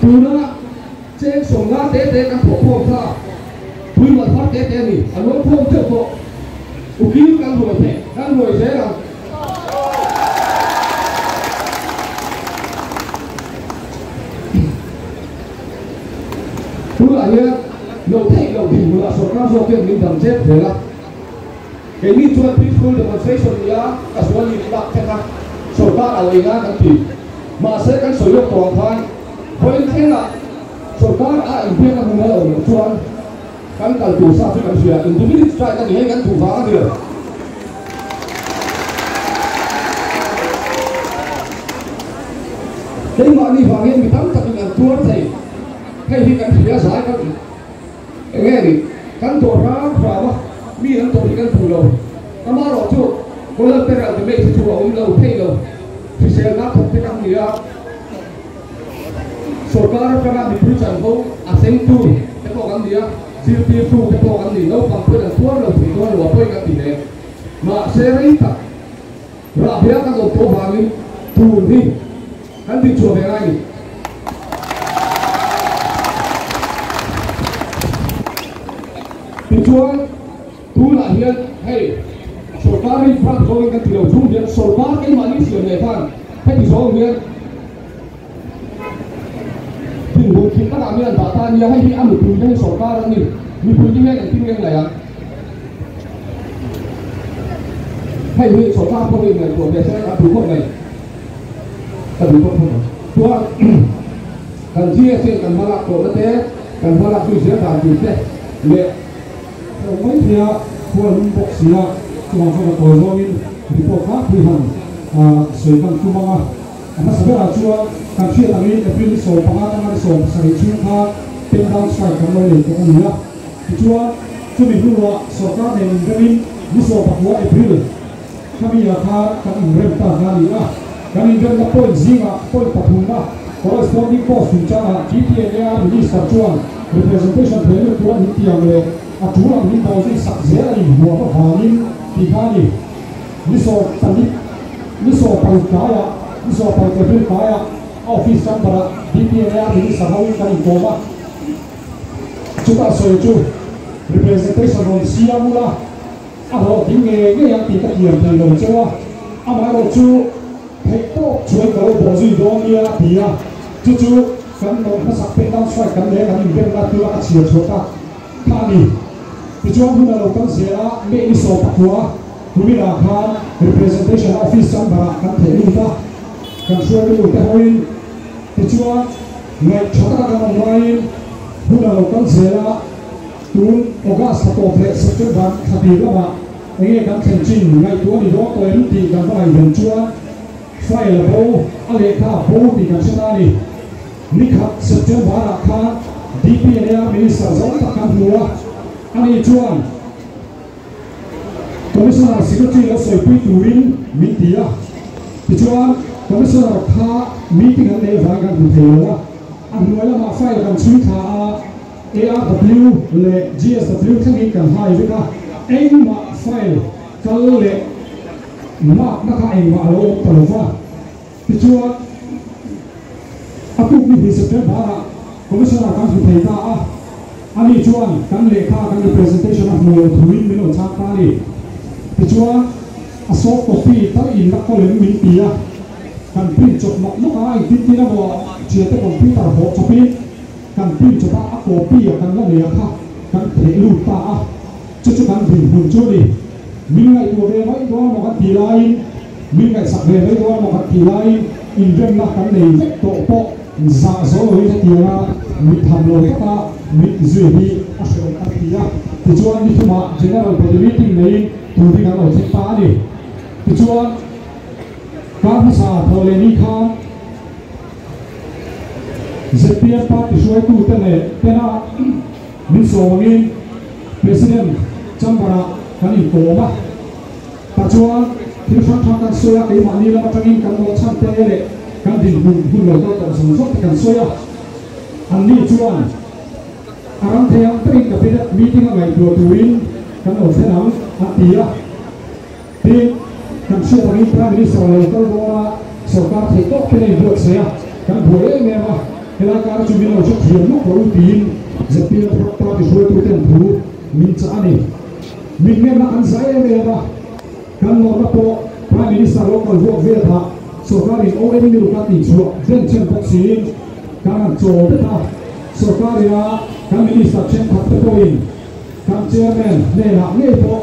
Tuna cheng 50 te te kan thawh khawm kha pui mal thar te te ani an rawn khawm teuh tawh. Ukil kan ruai theih kan ruai zel ang. Tunah hian lo theih loh dinhmunah sorkar zawk hian min dang zep zel a. Keini chuan peaceful demonstration nia ka sual lim lak te kha sorkar a lei nan kan ti. Mahse kan sawi lawk tawh ang khan vawiin thlengah sorkar a inbiakna hmun a la awm loh chuan kan kal tur sa chu kan hria. Indefinite strike a ni hei kan duh vang a ni lo. Keimahni vang hian mi tam takin an tuar thei. Hei hi kan hria zai kan. Eng nge ni? Kan dawr hrang hram a, mi an dawr hi kan duh lo. Amaherawh chu collateral damage hi chu a awm lo thei lo. Hriselna thawk te kan ni a, sorkar atanga mipui chanvo a sengtu te pawh kan ni a, zirtirtu te pawh kan ni. Naupang pawhin an tuar lo thei dawn lo a pawi kan ti hle. Mahse rei tak rahbia kan awm tawh vangin tun hi Kan tih chhuah ve ngai ni. Tichuan tunah hian hei sorkar rin phak zawngin kan ti lo chung hian sorkar keimahni siam leh khan heti zawng hian dinhmun thih takah mi an dah ta a nia, hei hi a mipui te hi sorkar an ni, mipui te hian engtin nge ngaih ang? Hei hi sorkar pawh hi ngaihtuah ve se kan duh khawp mai. Ka duh tawk phawt ang. Chuan kan GSA kan hmalak tawhna te, kan hmalak zui zel dan tur te leh. Ka awm mai thei a, khua lum bawk si a, chuvang chuan ka kawi zawngin report kha pui han sawi kan tum ang a. A hmasa berah chuan kan hriat angin April ni 15 atanga ni 17 chhung kha pen down strike kan lo nei tawh a ni a. Tichuan chumi hnuah sorkar nen inremin ni 19 April, Khami-ah khan kan inrem ta kha a ni a, kan inremna point zingah point pathumna corresponding post chungchangah GTNAR Minister chuan representation thei lut tura min tiang leh a tul ang min bawhzui sak zel a inhuam avangin tih kha a ni. Ni 16 ni 16 tlaiah ni 16 April tlaiah a office chamber-ah DTNAR Minister hoin kan inkawm a, chutah sawi chu representation rawn siam ula, A hlawhtling ngei ngei ang tih ka thiam thei lo cheu a, amaherawh chu theih tawk chuan ka lo bawh zui dawn nia a ti a, chu chu kan nawrh hmasak pek down strike kan leh kan inremna tura ka chhiar chhuah tak kha a ni. Tichuan hun a lo kal zel a, May ni 19 kuminah khan representation office chamber-ah kan theih lut a, kan hruaitu te hoin tichuan ngaih tha taka kan awm laiin hun a lo kal zel a, Tun August thla tawp leh September thla tir lamah enge kan thlen chin ngaihtuah a ni dawn tawh em tih kan va ngaihven chuan file a bo, a lehkha a bo tih kan hre ta a ni. Nikhat September-ah khan DPNA Minister zawng tak kan hmu a, ani chuan Commissioner Secretary lo sawipui turin min ti a. Tichuan Commissioner kha meeting an neih avangin kan hmu thei lo a, a hnuai lamah file kan chhui thla a, ARW leh GSW thlengin kan hai vek a, engmah file kal leh mark na kha engmah a lo awm ta lo va. Tichuan, a tuk ni hnih September-ah Commissioner kan hmu thei ta a, ani chuan kan lehkha kan representation a hmu lo thuin min lo chhang ta a ni. Tichuan, a soft copy tal in la kawl em min ti a, kan print chawp nawk nawk a, engtin tin emaw thiante computer hawh chawpin, Kan print chawp a, a copy a kan la nei a kha kan theh lut ta a, chu chu kan dinhmun chu a ni. Min ngaihtuah ve mai dawn emaw kan tih laiin, min ngaihsak ve mai dawn emaw kan tih laiin inremna kan nei vek tawh pawh zah zo loin hetianga mit tham lo taka mit zui hi a hrehawm kan ti a. Tichuan ni thumah General Body Meeting neiin tur hi kan lo thleng ta a ni. Tichuan kar hmasa thawh leh ni khan, Zpm party hruaitute leh tena min sawm angin President chamber-ah kan inkawm a, tah chuan thil hrang hrang kan sawi a, keimahni lam atangin kan nawh chhan te leh kan dinhmun hun lo kal tawh zawng zawng te kan sawi a, anni chuan a ram thei ang takin Cabinet meeting a ngaihtuah turin kan lo thlen ang an ti a. Tin, kan hriat angin Prime Minister lo kal dawn a, sorkar theih tawk te nei buatsaih a, kan buai em em a. Helai kar chu min lo hre thiam lawk rawh u tiin ZPM party hruaituten thu min chah a ni. Min ngenna an zai em em a, kan nawrna pawh Prime Minister lo kal vuak vel phah sawrkarin ON milk a tihchhuah den chen bawk siin kan han chawl det a. Sawrkarina kan Minister thenkhat te pawhin kan Chairman hnenah ngei pawh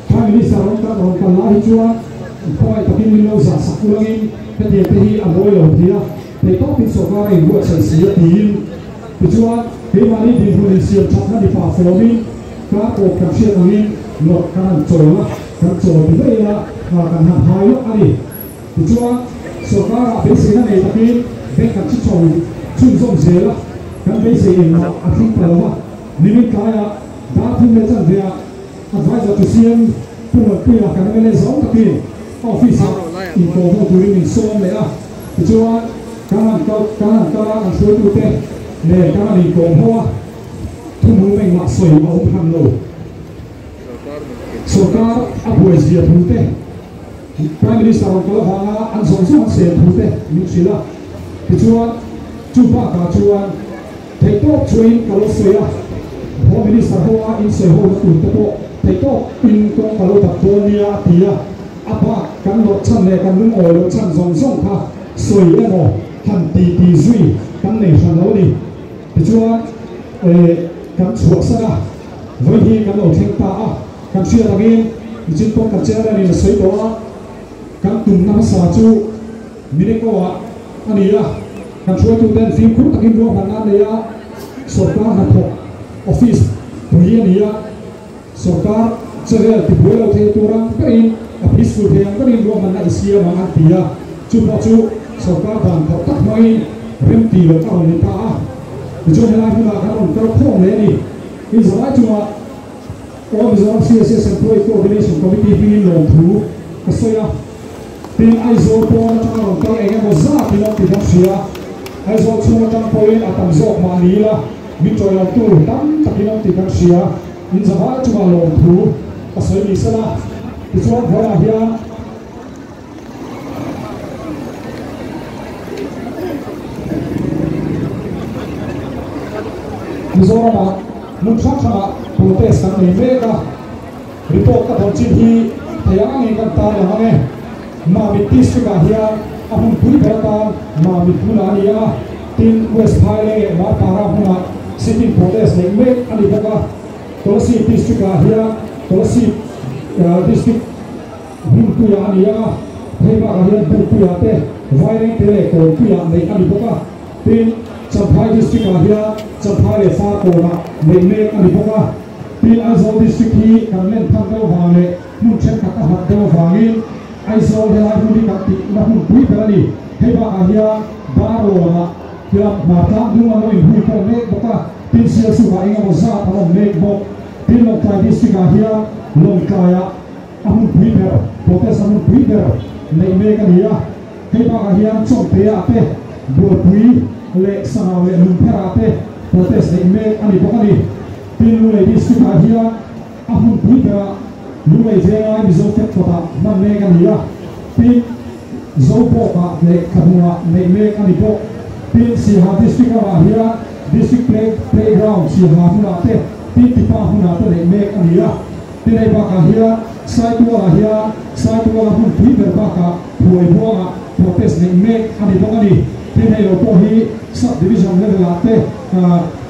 Prime Minister rawn kal rawn kal lai hi chuan khawngaih takin min lo zah sak ulangin hetiang te hi a mawi lo thei a, theihtawpin sawrkar a inbuatsaih si a tiin. Tichuan, keimahni dinhmun insiam thatna ni pah fawmin kar kawp kan hriat angin nawrh kan han chawl a, kan chawl ti daih ila kan han hai lawk a ni. Tichuan, sawrkarah beiseina nei takin bank kan chi chho chhunzawm zel a, kan beisei engmah a thleng ta lo va. Nimin tlaiah dar thum leh chanveah Advisor to CM Pu Muanpuia kan mla zawng takin office-ah inkawm ho turin min sawm leh a. Tichuan, kan han kal kan han kal a, kan hruaitute nen kan han inkawm ho a, thumhum engmah sawi a awm hran lo. Sorkar a buai zia thu te, Prime Minister rawn kal avanga an zawng zawng an sel thu te min hrilh a. Tichuan, chu bakah chuan theihtawp chuain ka lo sawi a, Home Minister hoa insawi hona tur te pawh theihtawp in kawng ka lo dap dawn nia a ti a. A bak kan nawrh chhan leh kan lungawi loh chhan zawng zawng kha sawi emaw han ti ti zui kan nei hran lo a ni. Tichuan, kan chhuahsan a, vawi hi kan lo thleng ta a, kan hriat angin nichin pawh kan chairman in a sawi tawh a, kan tumna hmasa chu Mineko-ah a ni a, kan hruaituten fimkhur takin ruahmanna an nei a, sawrkar hnathawk office pui a ni a, Sawrkar chevel tibuai lo thei tur ang berin a peaceful thei ang berin ruahmanna i siam ang an ti a, chu pawh chu sawrkar dan khawrh tak hmangin rem ti lo a rawn ni ta a. Tichuan helai hmunah kan rawn kal khawm leh a ni. In zalai chungah All Mizoram CSS Employee Coordination Committee hmingin lawmthu ka sawi a. Tin, Aizawl pawn atanga rawn kal eng emaw zat in awm tih kan hria. Aizawl chhung atang pawhin a tam zawk mah ni ila, min tawilawmtu tam takin awm tih kan hria. In zavai chungah lawmthu ka sawi ni sela, tichuan hnuaiah hian Mizoramah hmun hrang hrangah protest kan nei mek a. Report ka dawn chin hi thei ang angin kan tar lang ang e. Mamit District ah hian a hmun pui ber atan Mamit hmunah a ni a, tin West Phaileng leh Marpara hmunah sitting protest neih mek a ni bawk a. Kolasib District ah hian Kolasib District hmunpuiah a ni ang a, hei bakah hian Bukpuiah te, Vairengte leh Kawnpuiah neih a ni bawk a. Tin, Champhai District ah hian Champhai leh Farkawnah neih mek a ni bawk a. Tin, Aizawl District hi kan len phak deuh vang leh hmun thenkhat a hlat deuh avangin Aizawl helai hmun hi kan tihna hun pui ber a ni. Hei bakah hian Darlawnah hian hmartlang dung an lo inhui pawh mek bawk a, tin Sialsukah eng emaw zat an awm mek bawk. Tin, Lawngtlai District-ah hian Lawngtlaiah a hun pui ber, protest a hun pui ber neih mek a ni a. Hei bakah hian Chawngtea te, Bualpui leh Sangau leh Lungpherah te protest neih mek a ni bawk a ni. Tin, Lunglei District-ah hian a hmun pui berah Lunglei Vengai Mizo Fed kawtah hman mek a ni a. Tin, Zobawkah leh Thlahnungah neih mek a ni bawk. Tin, Siaha District ramah hian District Play Playground Siaha hmunah te, Tin Tipa hmunah te neih mek a ni a. Tin, hei bakah hian Saitualah hian Saituala hmun pui ber bakah Phuai buangah protest neih mek a ni bawk a ni. Tin, hei lo pawh hi Sub Division level ah te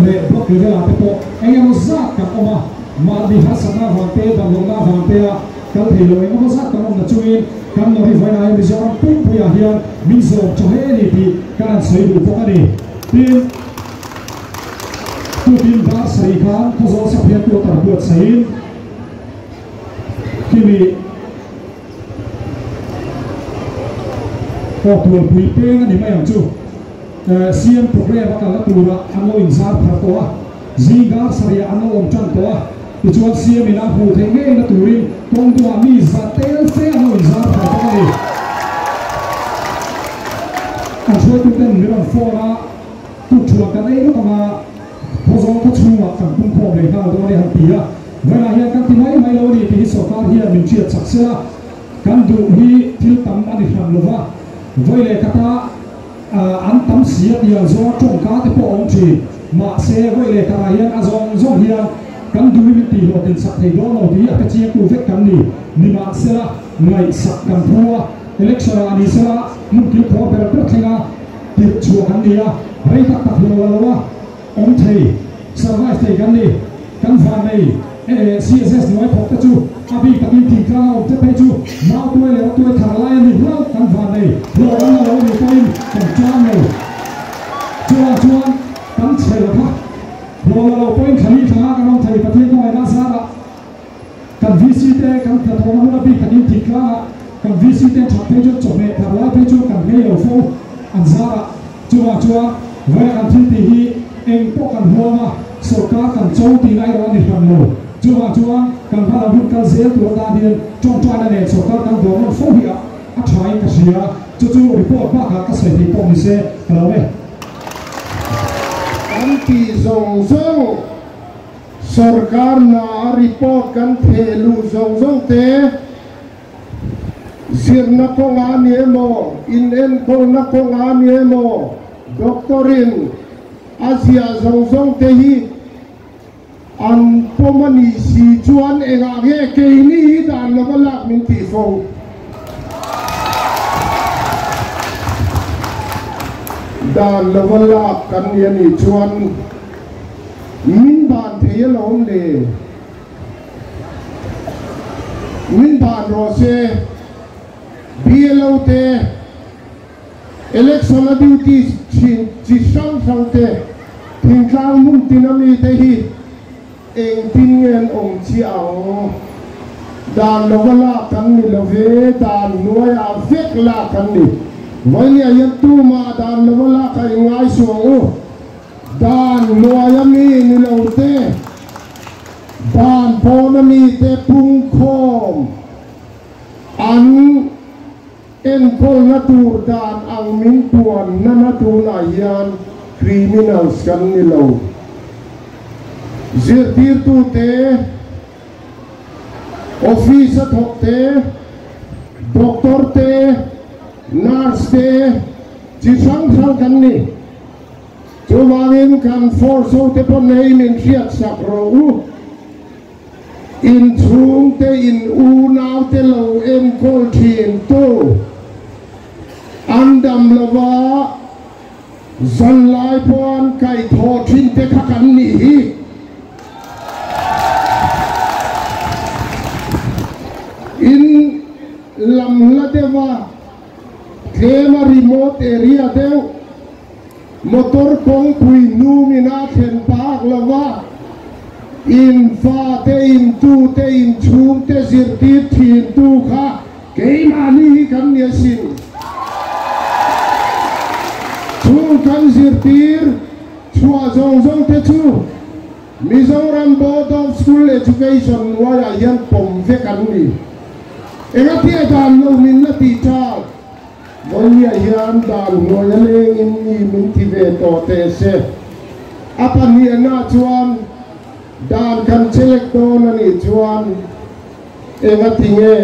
leh Block level ah te pawh eng emaw zat kan awm a, mahni harsatna avang te, damlohna avang te a kal thei lo eng emaw zat kan awm na chungin kan Nori Vainai Mizoram pumpuiah hian min zawm tha hle a ni tih kan han sawi duh bawk a ni. Tin, tukin dar sarih khan Khawzawl Saphian Quarter buatsaihin khimi Aw tualpui peng a ni mai ang chu. CM programme a kalna tura an lo inzar phar tawh a, zing dar sarih ah an lo awm tan tawh a, tichuan CM in a hmuh theih ngei na turin kawng duhah mi za tel fe an lo inzar phar bawk a ni. An hruaituten min rawn phone a, tukṭhuan kan ei lawk anga Khawzawl khaw chhungah kan pumkhawm leh nghal dawn e han ti a, vawiinah hian kan ti mai mai lo a ni tih hi sawrkar hian min hriat chak sela, kan duh hi thil tam a ni hran lova, vawi leh khatah. an tam si a tiang zawnga tawngka te pawh a awm thin. Mahse, vawi leh khatah hian a zawng zawng hian kan duhin min tihhlawhtlin sak thei dawn lo tih a hrechiangtu vek kan ni. Nimahsela, ngaihsak kan phu a, election ah ni sela hmun kilkhawr ber ber thlenga tirh chhuah kan ni a, rei tak tak hlawh la lo a awm thei, survive thei kan ni. Kan vannei CSS hnuai thawk te chu a bik takin thingtlang a awm te phei chu mau tuai leh tuai thar lai a ni hlauh kan vannei hlawh an la lo ni pawhin kan tan lo. Chuvang chuan kan chhel kha hlawh la lo pawhin thla li thla nga kan awm thei Pathian khawngaihna zarah kan VC te kan hnathawhna hun a bik takin thingtlang ah kan VC te an that phei chuan chawhmeh thar lai phei chu kan nghei lo fo an zarah. Chuvang chuan vawiin kan thil tih hi eng pawh kan huam a, sorkar kan cho tihna erawh a ni hran lo. Chuvang chuan kan hmalam hun kal zel tur atan hian tawngtaina nen sorkar kan dawr nawn fo hi a thain ka hria. Chu chu report bakah ka sawi thei pawh ni se ka lo e. Kan tih zawng zawng sorkar hna a report kan theh luh zawng zawng te, Zirna kawngah ni emaw, inenkawlna kawngah ni emaw, doctor-in a ziah zawng zawng te hi an pawm a nih si chuan engah nge keini hi dan lova lak min tih fo? Dan lova lak kan ni a nih chuan min ban thei alawm le. Min ban rawh se, BLO te, election a duty thin chi hrang hrang te, thingtlang hmun tin a mi te hi engtin nge an awm chiah ang? Dan lova lak kan ni lo ve, dan hnuaiah vek lak kan ni. Vawinia hian tumah dan lova lak a inngai suh ang u. Dan hnuaia mi ni lo te, dan pawna mi te pungkhawm an enkawlna tur dan ang min puan nana tunah hian criminals kan ni lo. Zirtirtute, office a thawk te, doctor te, nurse te chi hrang hrang kan ni. Chuvangin kan force ho te pawh nei min hriat sak rawh u. In chhungte in unau te lo enkawl thin tu an dam lova zan lai pawh an kaih thawh thin te kha kan nih hi. In lam hla deuh a tlem a remote area deuh. Motor kawngpui hnumin a thlen tak lo va, in fate, in tute, in chhungte zirtir thintu kha keimahni hi kan ni asin. Chung kan zirtir chhuah zawng zawng te chu Mizoram Board of School Education hnuaiah hian pawm vek an ni. Engatia dan lo min la tih chak? Vawiah hian dan hnuai a lengin mi min ti ve tawh teh se. A pahnihnah chuan dan kan chelek dawn a nih chuan enga ti nge?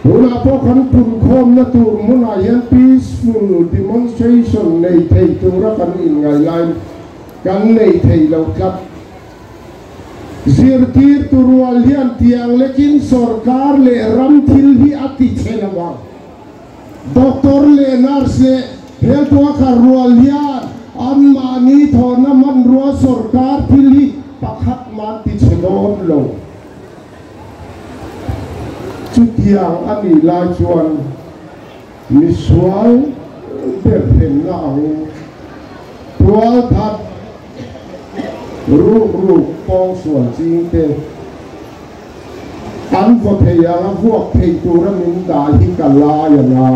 Tunah pawh kan punkhawmna tur hmunah hian peaceful demonstration nei thei tura kan inngaih laiin kan nei thei lo tlat. Zirtirtu rual hian tiang lekin sorkar leh ram thil hi a ti che lo ang. Doctor leh nurse leh health worker rual hian anmahni thawhna hmanrua sorkar thil hi pakhat mah an ti che dawn lo. Chutiang a nih lai chuan misual ber hlenna angin tualthat, Ruk ruk pawng sual ching te an vaw thei ang a vuak thei tura min dah hi ka lai ang a.